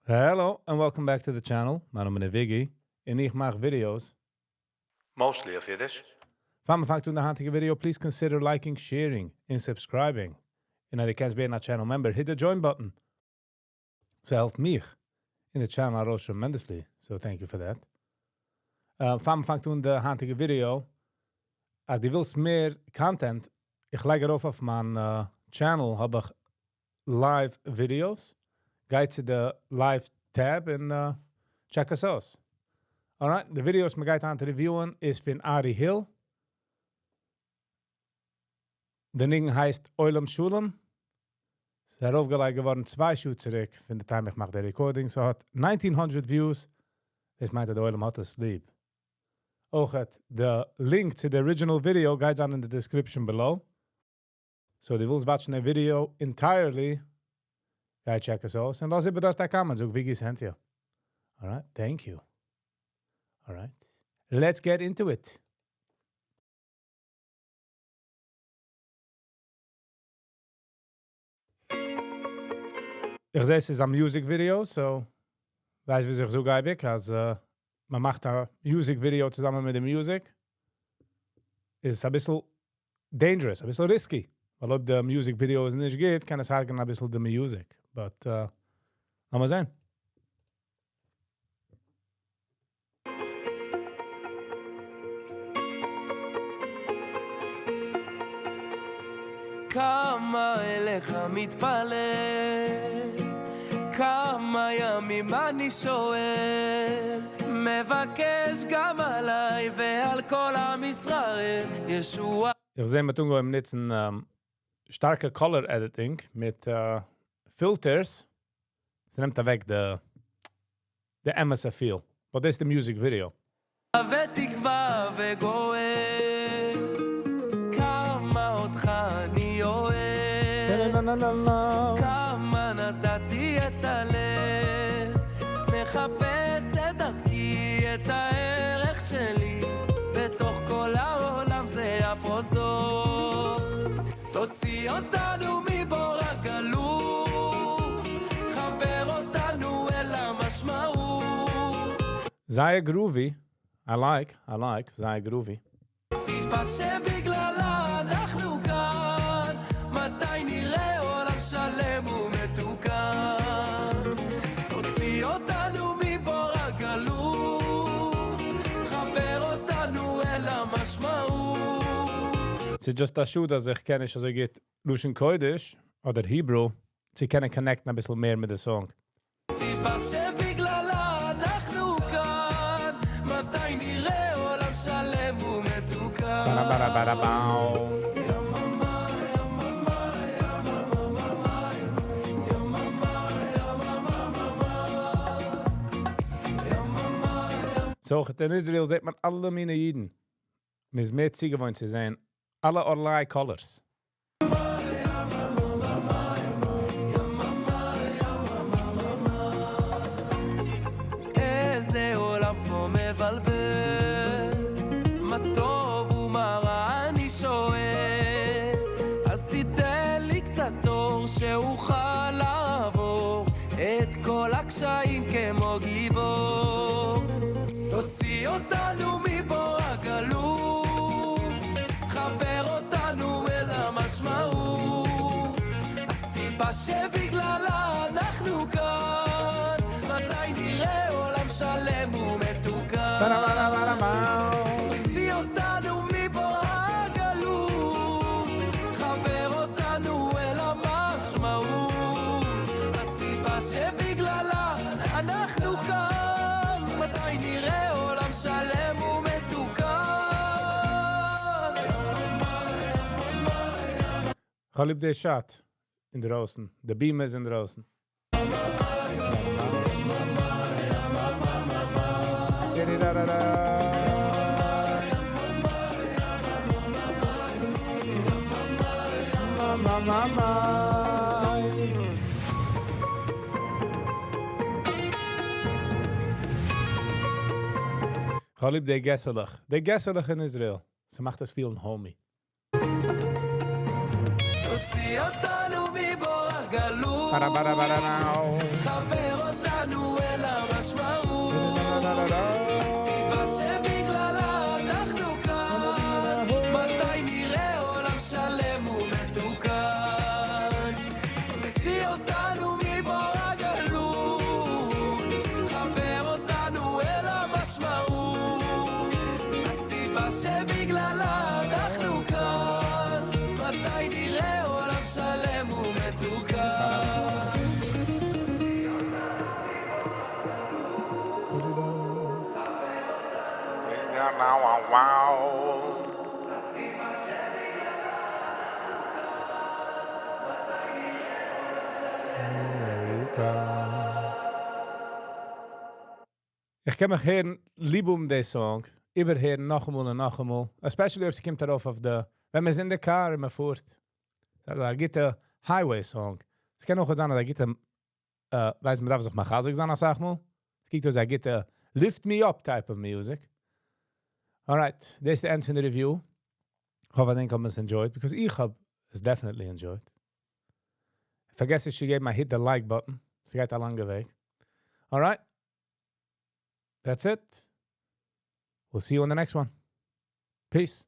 Hello and welcome back to the channel, מיין נאמען איז וויגי און איך מאך videos mostly אויף אידיש. פאר מען פאנגט אן די היינטיגע video, please consider liking, sharing און subscribing. און אז דו קענסט ווערן א channel member, hit די join button. ס'העלפט מיך און די channel ארויס tremendously, so thank you for that. פאר מען פאנגט אן די היינטיגע ווידיאו, אז דו ווילסט מער content, איך לייג ארויף אויף מיין channel האב איך live videos, גיי צו די live tab און check עס אויס. Alright, די ווידיאו וואס מען גייט היינט review ען איז פון ארי היל. די ניגון הייסט עולם שלום. ס'איז ארויפגעלייגט געווארן צוויי שעה צוריק פון די time איך מאך די recording. ס'האט 1900 views. דאס מיינט אז די עולם האט עס ליב. אויכעט די link צו די original video גייט זיין אין די description below. So דו ווילסט watch ן די video entirely, גיי check עס אויס און לאז איבער דארט א comment, זאג וויגי sent you. Alright, thank you. Alright, let's get into it. איך זעה ס'איז א music video, so ווייסט וויאזוי איך זאג אייביג אז מען מאכט א music video צוזאמען מיט די music, איז עס אביסל dangerous, אביסל risky, ווייל אויב די music video איז נישט גוט קען עס הרג'נען אביסל די music, but לאמיר זען. כמה אליך מתפלל, כמה ימים אני שואל, מבקש גם עלי ועל כל עם ישראל, ישועה. איך זעה מ'האט אנגעהויבן נוצן שטארקע color editing מיט filters, ס'נעמט אוועק די די אמת'ע feel, but דאס איז די music video. ותקווה וגואל, כמה אותך אני אוהב, כמה נתתי את הלב, מחפש את דרכי, את הערך שלי, בתוך כל העולם זה הפרוזדור. תוציא אותנו מבור הגלות, חבר אותנו אל המשמעות. זייער groovy, I like, I like, זייער groovy. סיבה שבגללה אנחנו כאן, מתי נראה עולם שלם ומתוקן. תוציא אותנו מבור הגלות, חבר אותנו אל המשמעות. ס'איז just א שאד אז איך קען נישט אזוי גוט לשון קודש אדער Hebrew צו קענען connect ן אביסל מער מיט די song. סיבה שבגללה אנחנו כאן, מתי נראה עולם שלם ומתוקן. So אין Israel זעט מען אלע מיני אידן. מ'איז מער צוגעוואוינט צו זען אלע ערליי colors. איזה עולם פה מבלבל, מה טוב ומה רע אני שואל, אז תיתן לי קצת אור שאוכל לעבור את כל הקשיים כמו גיבור. תוציא אותנו מבור הגלות, חבר אותנו אל המשמעות, הסיבה שבגללה אנחנו כאן, מתי נראה עולם שלם ומתוקן. תוציא אותנו מבור הגלות, חבר אותנו אל המשמעות, הסיבה שבגללה אנחנו כאן, מתי נראה עולם שלם ומתוקן. כ'האב ליב די shot אינדרויסן, די בימה איז אינדרויסן. כ'האב ליב די געסעלעך, די געסעלעך אין Israel, ס'מאכט עס feel ן homey. תוציא אותנו מבור הגלות, חבר אותנו. car. איך קען מיך הערן, ליב האבן די song, איבערהערן נאכאמאל און נאכאמאל, especially אויב ס'קומט ארויף אויף די, ווען מ'איז אין די car און מ'פארט. דאס איז א גוטע highway song. עס קען אויך זיין, אז א גוטע, ווייסט, מ'דארף זיך מחזק זיין, זאג מאל. עס קוקט אויס א גוטע lift me up type of music. Alright, דאס איז the end פון די review. איך האף אז ענק האבן עס enjoyed, because איך האב עס definitely enjoyed. פארגעס נישט צו געבן א hit the like button. עס גייט א לאנגע וועג. Alright. That's it. We'll see you on the next one. Peace.